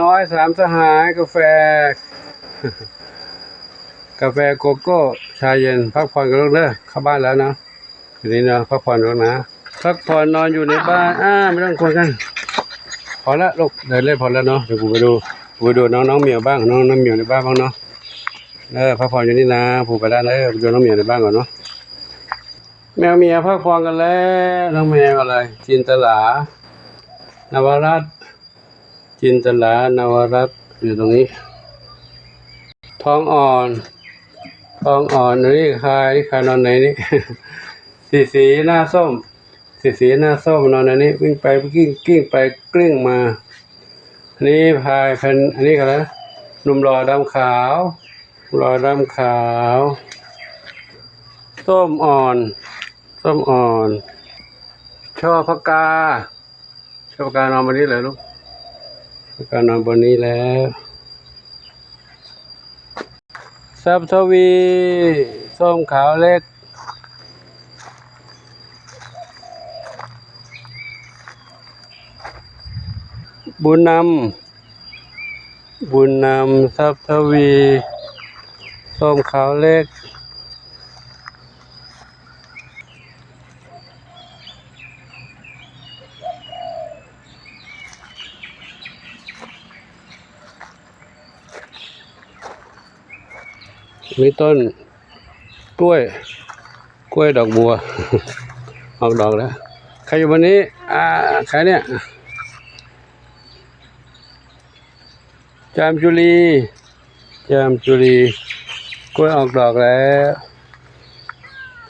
ນ້ອຍສາມສະຫາຍ ກາແຟ ກາແຟໂກໂກ້ ຊາເຢັນ. ພັກຜ່ອນກັນລູກເດີ ເຂົ້າບ້ານແລ້ວເນາະ. ຄືນີ້ເນາະ ພັກຜ່ອນກ່ອນນະ ພັກຜ່ອນນອນຢູ່ໃນບ້ານ. ອ້າ ໄມ່ຕ້ອງກວນກັນ ພໍແລ້ວລູກ ເດີນເລ່ນພໍແລ້ວເນາະ. ດຽວກູໄປດູ ກູໄປດູນ້ອງ ນ້ອງໝຽວບ້າງ ນ້ອງ ນ້ອງໝຽວໃນບ້ານບ້າງເນາະ. ເອີ ພັກຜ່ອນຢູ່ນີ້ນະ ກູໄປແລ້ວເດີ ໄປດູນ້ອງໝຽວໃນບ້ານກ່ອນເນາະ. ແມວເມຍພັກຜ່ອນກັນແລ້ວ ນ້ອງແມວອະໄລ ຈິນຕະລາ ນະວະລັດ ຈິນຕະລາ ນະວະລັດ ຢູ່ຕົງນີ້. ທອງອ່ອນ ທອງອ່ອນ ອັນນີ້ຄາຍ ຄາຍນອນໃນນີ້. ສີສີ ໜ້າສົ້ມ ສີສີ ໜ້າສົ້ມ ນອນໃນນີ້ ວິ່ງໄປກິ້ງ ກິ້ງໄປກິ້ງມາ. ອັນນີ້ພາຍເພິ່ນ ອັນນີ້ກະລະ ໜຸ່ມຫຼໍ່ດຳຂາວ ຫຼໍ່ດຳຂາວ ສົ້ມອ່ອນ ສົ້ມອ່ອນ ຊ່ອພະກາ ຊ່ອພະການອນບ່ອນນີ້ແຫຼະລູກ ພະການອນບ່ອນນີ້ແຫຼະ. ຊັບທະວີ ສົ້ມຂາວເລັກ ບຸນນຳ ບຸນນຳ ຊັບທະວີ ສົ້ມຂາວເລັກ. ມີຕົ້ນກ້ວຍ ກ້ວຍດອກບົວ ອອກດອກແລ້ວ. ໃຄຢູ່ບ່ອນນີ້ ອ່າ ໃຄເນຍ ຈາມຈຸລີ ຈາມຈຸລີ ກ້ວຍອອກດອກແລ້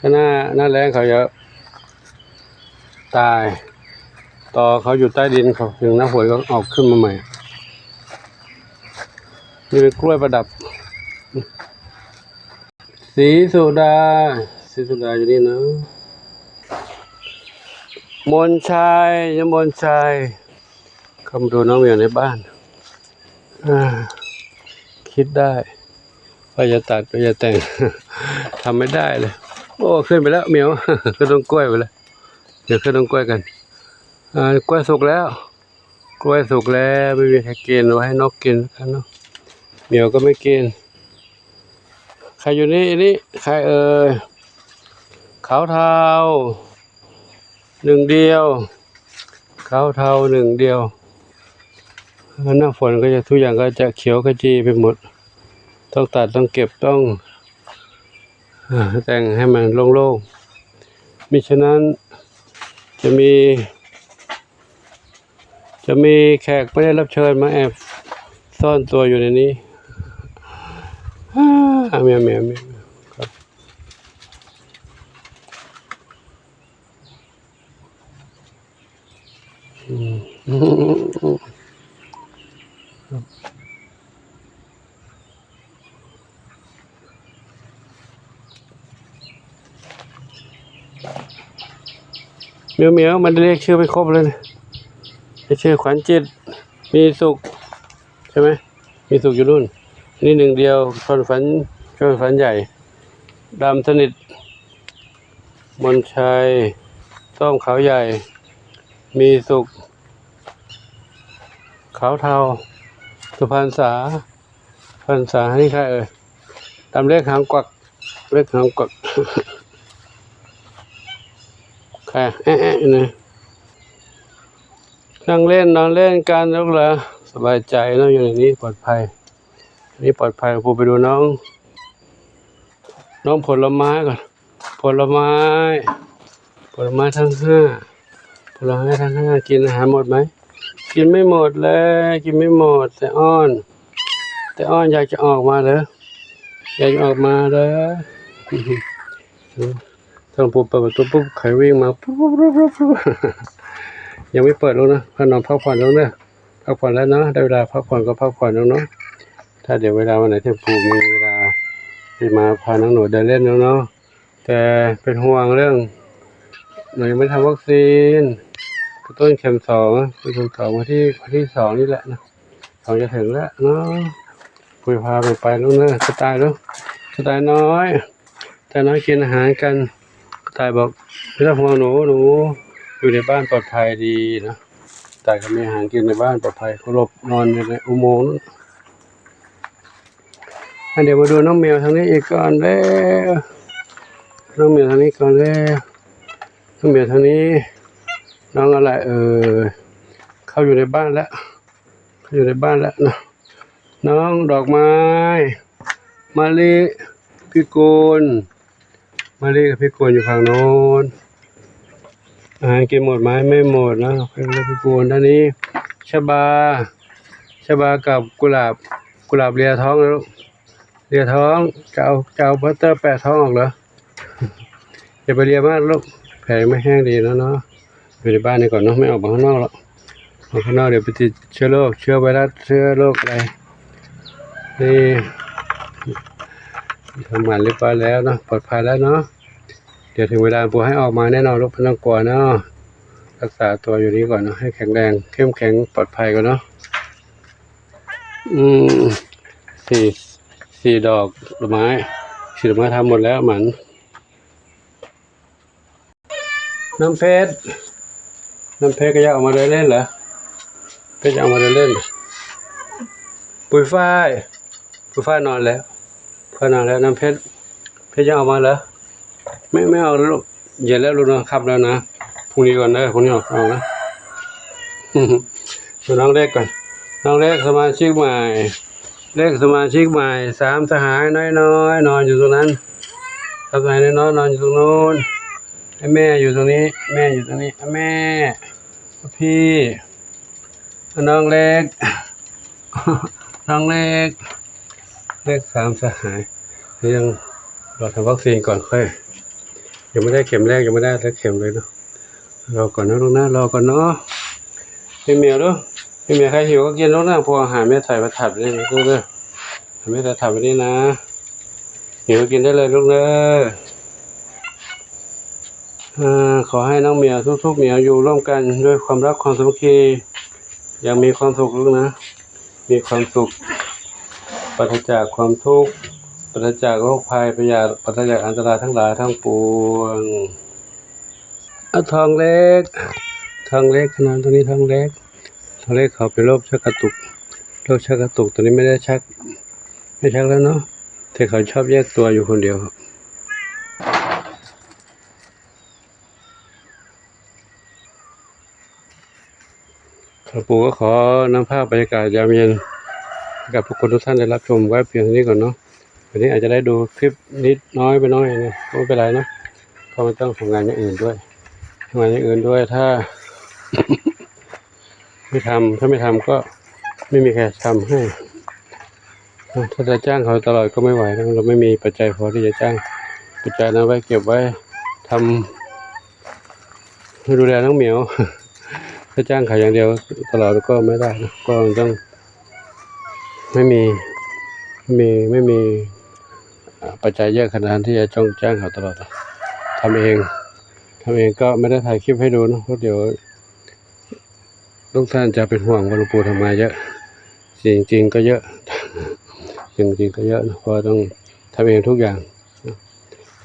ວ. ຖ້າໜ້າ ໜ້າແລ້ງເຂົາຈະຕາຍ ຕໍເຂົາຢູ່ໃຕ້ດິນ ເຂົາເຖິງໜ້າຝົນກໍອອກຂຶ້ນມາໃໝ່. ນີ້ເປັນກ້ວຍປະດັບ. ສີສຸດາ ສີສຸດາຢູ່ນີ້ເນາະ. ມົນໄຊ ຍະມົນໄຊ ເຂົ້າມາດູນ້ອງແມວໃນບ້ານ. ອ່າ ຄິດໄດ້ວ່າຈະຕັດ ວ່າຈະແຕ່ງ ທຳໄມ່ໄດ້ເລີຍ. ໂອ້ ຂຶ້ນໄປແລ້ວ ແມວ ຂຶ້ນຕົ້ນກ້ວຍໄປແລ້ວ. ດຽວຂຶ້ນຕົ້ນກ້ວຍກັນ. ອ່າ ກ້ວຍສຸກແລ້ວ ກ້ວຍສຸກແລ້ວ ໄມ່ມີໃຄກິນ ເອົາໃຫ້ນົກກິນແລ້ວກັນເນາະ. ແມວກໍໄມ່ກິນ. ໃຄຢູ່ນີ້ ນີ້ ໃຄເອີຍ ຂາວເທົາ ໜຶ່ງດຽວ ຂາວເທົາໜຶ່ງດຽວ. ໜ້າຝົນກໍຈະ ທຸກຢ່າງກໍຈະຂຽວຂະຈີໄປໝົດ ຕ້ອງຕັດ ຕ້ອງເກັບ ຕ້ອງ ເອີ ແຕ່ງໃຫ້ມັນໂລ່ງໆ. ມິສະນັ້ນຈະມີ ຈະມີແຂກບໍ່ໄດ້ຮັບເຊີນມາແອບຊ້ອນຕົວຢູ່ໃນນີ້. ອາ ແມວໆໆ ຄັບ. ອືມ ແມວໆ ມັນລຽກຊື່ໄປຄົບເລີຍ ລຽກຊື່ຂວັນຈິດ ມີສຸກ ໃຊ່ໄໝ? ມີສຸກຢູ່ນູ້ນ. ອັນນີ້ໜຶ່ງດຽວ ຊົນຂວັນ ຊົນຂວັນໃຫຍ່ ດຳສະໜິດ ມົນໄຊ ສົ້ມຂາວໃຫຍ່ ມີສຸກ ຂາວເທົາ ສຸພັນສາ ພັນສາ ນີ້ໃຄເອີຍ ດຳເລັກຫາງກວັກ ເລັກຫາງກວັກ ໃຄແອະໆ ຢູ່ນີ້. ນັ່ງເລ່ນນອນເລ່ນກັນລູກຫຼານ ສະບາຍໃຈເນາະ ຢູ່ໃນນີ້ປອດໄພ ນີ້ປອດໄພ. ປູໄປດູນ້ອງ ນ້ອງຜົນລະໄມ້ກ່ອນ ຜົນລະໄມ້ ຜົນລະໄມ້ທັງຫ້າ ຜົນລະໄມ້ທັງຫ້າ ກິນອາຫານໝົດໄໝ? ກິນໄມ່ໝົດເລີຍ ກິນໄມ່ໝົດ ແຕ່ອ້ອນ ແຕ່ອ້ອນຢາກຈະອອກມາເດີ ຢາກຈະອອກມາເດີ. ຕ້ອງປຸບ ເປີດປະຕູປຸບ ໃຄວິ່ງມາປຸບ ຍັງໄມ່ເປີດລູກນະ ພານ້ອງພັກຜ່ອນລົງເດີ ພັກຜ່ອນແລ້ວເນາະ ໄດ້ເວລາພັກຜ່ອນກໍພັກຜ່ອນລົງເນາະ. ຖ້າດຽວເວລາວັນໄຫນທີ່ປູມີເວລາ ຊິມາພານ້ອງໜູເດີນເລ່ນເນາະ ແຕ່ເປັນຫ່ວງເລື່ອງ ໜູຍັງບໍ່ໄດ້ທຳວັກຊີນກະຕຸ້ນເຂັມສອງ ເຂັມສອງວັນທີ ວັນທີສອງນີ້ແຫຼະນະ ສອງຈະເຖິງແລ້ວເນາະ. ປຸ້ຍພາໄປ ໄປລູກເດີ ກະຕ່າຍລູກ ກະຕ່າຍນ້ອຍ ກະຕ່າຍນ້ອຍກິນອາຫານກັນ. ກະຕ່າຍບອກ ບໍ່ຕ້ອງຫ່ວງໜູ ໜູຢູ່ໃນບ້ານປອດໄພດີເນາະ. ຕາຍກໍມີອາຫານກິນໃນບ້ານປອດໄພ ເຄົາລົບນອນຢູ່ໃນອຸໂມງນັ້ນ. ອັນ ດຽວມາດູນ້ອງແມວທາງນີ້ອີກກ່ອນເດີ ນ້ອງແມວທາງນີ້ກ່ອນເດີ ນ້ອງແມວທາງນີ້ ນ້ອງອະໄລເອີຍ ເຂົ້າຢູ່ໃນບ້ານແລ້ວ ເຂົ້າຢູ່ໃນບ້ານແລ້ວເນາະ. ນ້ອງດອກໄມ້ ມະລິ ພິກຸນ ມະລິກັບພິກຸນຢູ່ຝັ່ງໂນ້ນ ອາຫານກິນໝົດໄໝ? ໄມ່ໝົດນະ ພິກຸນ. ດ້ານນີ້ ຊະບາ ຊະບາກັບກຸຫຼາບ ກຸຫຼາບເລຍທ້ອງແລ້ວລູກ ເລຍທ້ອງ. ຈະເອົາ ຈະເອົາບັດເຕີແປະທ້ອງອອກເດີ ຢ່າໄປເລຍມາກລູກ ແຜງມັນແຮງດີແລ້ວເນາະ. ຢູ່ໃນບ້ານນີ້ກ່ອນເນາະ ໄມ່ອອກມາຂ້າງນອກແລ້ວ ອອກຂ້າງນອກດຽວໄປຕິດເຊື້ອໂລກ ເຊື້ອໄວຣັສ ເຊື້ອໂລກອະໄລ. ນີ້ ທຳງານຮຽບຮ້ອຍແລ້ວເນາະ ປອດໄພແລ້ວເນາະ. ດຽວເຖິງເວລາປູໃຫ້ອອກມາແນ່ນອນລູກ ບໍ່ຕ້ອງກົວເນາະ. ຮັກສາຕົວຢູ່ນີ້ກ່ອນເນາະ ໃຫ້ແຂງແຮງ ເຂັ້ມແຂງ ປອດໄພກ່ອນເນາະ. ອືມ ສີ່ ສີ່ດອກດອກໄມ້ ສີ່ດອກໄມ້ທຳໝົດແລ້ວມັນ. ນ້ຳເພັດ ນ້ຳເພັດກໍຢາກອອກມາເດີນເລ່ນເຫຼືອ? ເພັດຢາກອອກມາເດີນເລ່ນ. ປຸຍຝ້າຍ ປຸຍຝ້າຍນອນແລ້ວ ຝ້າຍນອນແລ້ວ. ນ້ຳເພັດ ເພັດຢາກອອກມາເຫຼືອ? ແມ່ ແມ່ອອກແລ້ວລູກ ເຢັນແລ້ວລູກເນາະ ຄ່ຳແລ້ວນະ. ພລຸ່ງນີ້ກ່ອນເດີ ພລຸ່ງນີ້ອອກ ອອກນະ. ດູນ້ອງເລັກກ່ອນ ນ້ອງເລັກສະມາຊິກໃໝ່ ເລັກສະມາຊິກໃໝ່ ສາມສະຫາຍນ້ອຍໆ ນອນຢູ່ຕົງນັ້ນ ສາມສະຫາຍນ້ອຍໆ ນອນຢູ່ຕົງໂນ້ນ. ໃຫ້ແມ່ຢູ່ຕົງນີ້ ແມ່ຢູ່ຕົງນີ້ ໃຫ້ແມ່ ພີ່ ນ້ອງເລັກ ນ້ອງເລັກ ເລັກສາມສະຫາຍ ຍັງລໍທຳວັກຊີນກ່ອນ ຄ່ອຍ ຍັງບໍ່ໄດ້ເຂັມແລກ ຍັງບໍ່ໄດ້ສັກເຂັມເລີຍເນາະ. ລໍກ່ອນເນາະລູກນະ ລໍກ່ອນເນາະ. ພີ່ເໝຍດູ ພີ່ເໝຍໃຄຫິວກໍກິນລູກນະ ພວກອາຫານແມ່ໃສ່ປະທັບນີ້ລູກເດີ ແມ່ໃສ່ປະທັບໄວ້ນີ້ນະ. ຫິວກິນໄດ້ເລີຍລູກເດີ. ເອີ ຂໍໃຫ້ນ້ອງເໝຍທຸກໆເໝຍຢູ່ຮ່ວມກັນດ້ວຍຄວາມຮັກຄວາມສາມັກຄີ ຢ່າງມີຄວາມສຸກລູກນະ ມີຄວາມສຸກ ປາສະຈາກຄວາມທຸກ ປາສະຈາກໂລກໄພພະຍາດ ປາສະຈາກອັນຕະລາຍທັງຫຼາຍທັງປວງ. ອາ ທອງເລັກ ທອງເລັກ ນອນຕົງນີ້ທອງເລັກ. ທອງເລັກເຂົາເປັນໂລກຊັກກະຕຸກ ໂລກຊັກກະຕຸກ ຕອນນີ້ໄມ່ໄດ້ຊັກ ໄມ່ຊັກແລ້ວເນາະ ແຕ່ເຂົາຊອບແຍກຕົວຢູ່ຄົນດຽວ. ຫຼວງปู่ກໍຂໍນຳພາບບັນຍາກາດຍາມເຢັນໃຫ້ກັບທຸກຄົນທຸກທ່ານໄດ້ຮັບຊົມໄວ້ພຽງເທົ່ານີ້ກ່ອນເນາະ. ວັນນີ້ອາດຈະໄດ້ດູຄລິບນິດນ້ອຍໄປໜ້ອຍນະ ກໍບໍ່ເປັນໄລເນາະ ເພາະມັນຕ້ອງທຳງານຢ່າງອື່ນດ້ວຍ ທຳງານຢ່າງອື່ນດ້ວຍ ຖ້າ ໄມ່ທຳ ຖ້າໄມ່ທຳກໍໄມ່ມີໃຄທຳໃຫ້ ຖ້າຈະຈ້າງເຂົາຕະຫຼອດກໍໄມ່ໄຫວນະ ເຮົາໄມ່ມີປັດໄຈພໍທີ່ຈະຈ້າງ ປັດໄຈນັ້ນໄວ້ເກັບໄວ້ທຳ ໃຫ້ດູແລນ້ອງໝຽວ ຖ້າຈ້າງເຂົາຢ່າງດຽວຕະຫຼອດກໍໄມ່ໄດ້ນະ ກໍຕ້ອງ ໄມ່ມີ ໄມ່ມີ ໄມ່ມີ ອາ ປັດໄຈເຍອະຂະໜາດທີ່ຈະຕ້ອງຈ້າງເຂົາຕະຫຼອດ ທຳເອງ ທຳເອງກໍໄມ່ໄດ້ຖ່າຍຄລິບໃຫ້ດູເນາະ ເພາະດຽວທຸກທ່ານຈະເປັນຫ່ວງວ່າຫຼວງປູ່ທຳມາເຍອະ ຈິງໆກໍເຍອະ ຈິງໆກໍເຍອະເນາະ ເພາະວ່າຕ້ອງທຳເອງທຸກຢ່າງ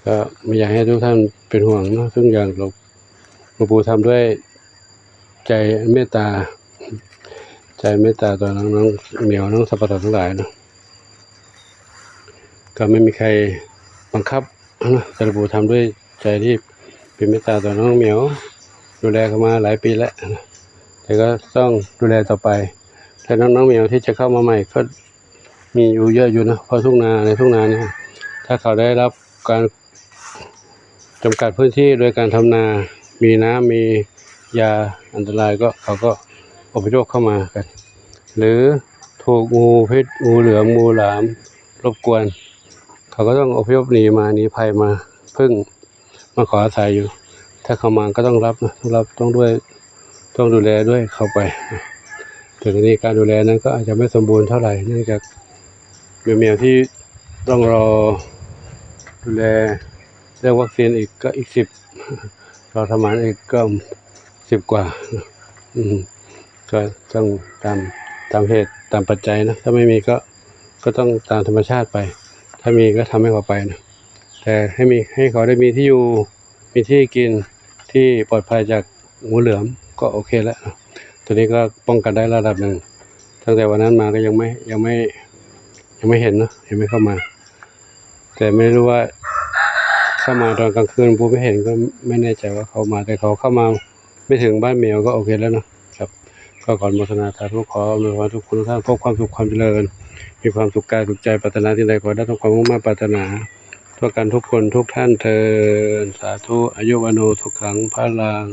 ກໍບໍ່ຢາກໃຫ້ທຸກທ່ານເປັນຫ່ວງເນາະ ທຸກຢ່າງ ຫຼວງ ຫຼວງປູ່ທຳດ້ວຍໃຈເມດຕາ ໃຈເມດຕາຕໍ່ນ້ອງໆ ແມວ ນ້ອງສັບປະເລີທັງຫຼາຍເນາະ ກໍໄມ່ມີໃຄບັງຄັບເນາະ ແຕ່ຫຼວງປູ່ທຳດ້ວຍໃຈທີ່ເປັນເມດຕາຕໍ່ນ້ອງແມວ ດູແລເຂົາມາຫຼາຍປີແລ້ວເນາະ ແຕ່ກໍຕ້ອງດູແລຕໍ່ໄປ ແລະ ນ້ອງໆ ແມວທີ່ຈະເຂົ້າມາໃໝ່ກໍມີຢູ່ເຍອະຢູ່ເນາະ ເພາະທົ່ງນາ ໃນທົ່ງນານີ້ ຖ້າເຂົາໄດ້ຮັບການ ຈຳກັດພື້ນທີ່ໂດຍການທຳນາ ມີນ້ຳ ມີຢາອັນຕະລາຍ ກໍ ເຂົາກໍອົບພະຍົບເຂົ້າມາກັນ ຫຼື ຖືກງູພິດ ງູເຫຼືອມ ງູຫຼາມລົບກວນ ເຂົາກໍຕ້ອງອົບພະຍົບໜີມາ ໜີໄພມາ ເພິ່ງມາຂໍອາໄສຢູ່ ຖ້າເຂົາມາກໍຕ້ອງຮັບນະ ຕ້ອງຮັບ ຕ້ອງດ້ວຍ ຕ້ອງດູແລດ້ວຍເຂົ້າໄປ ແຕ່ທີນີ້ການດູແລນັ້ນກໍອາດຈະໄມ່ສົມບູນເທົ່າໃດ ເນື່ອງຈາກແມວໆທີ່ຕ້ອງລໍດູແລເລື່ອງວັກຊີນອີກ ກໍອີກສິບ ລໍທຳມານອີກກໍສິບກວ່າ ອືມ ກໍຕ້ອງຕາມ ຕາມເຫດຕາມປັດໄຈນະ ຖ້າໄມ່ມີກໍ ກໍຕ້ອງຕາມທຳມະຊາດໄປ ຖ້າມີກໍທຳໃຫ້ເຂົາໄປນະ ແຕ່ໃຫ້ມີ ໃຫ້ເຂົາໄດ້ມີທີ່ຢູ່ ມີທີ່ກິນທີ່ປອດໄພຈາກງູເຫຼືອມກໍໂອເຄແລ້ວ ແຕ່ ตัวนี้ก็ป้องกันได้ระดับหนึ่ง ตั้งแต่วันนั้นมาก็ยังไม่ ยังไม่ ยังไม่เห็นเนาะ ยังไม่เข้ามา แต่ไม่รู้ว่าเข้ามาตอนกลางคืน ผมไม่เห็น ก็ไม่แน่ใจว่าเขามา แต่เขาเข้ามาไม่ถึงบ้านแมวก็โอเคแล้วเนาะครับ ก็ขออนุโมทนาสาธุ ขออำนวยพรทุกคนทุกท่านพบความสุขความเจริญ มีความสุขกายสุขใจ ปรารถนาสิ่งใดขอให้ได้สมความมุ่งมา่ปรารถนา ทั่วกันทุกคนทุกท่านเทอญ สาธุ อายุวัณโณ สุขัง พลัง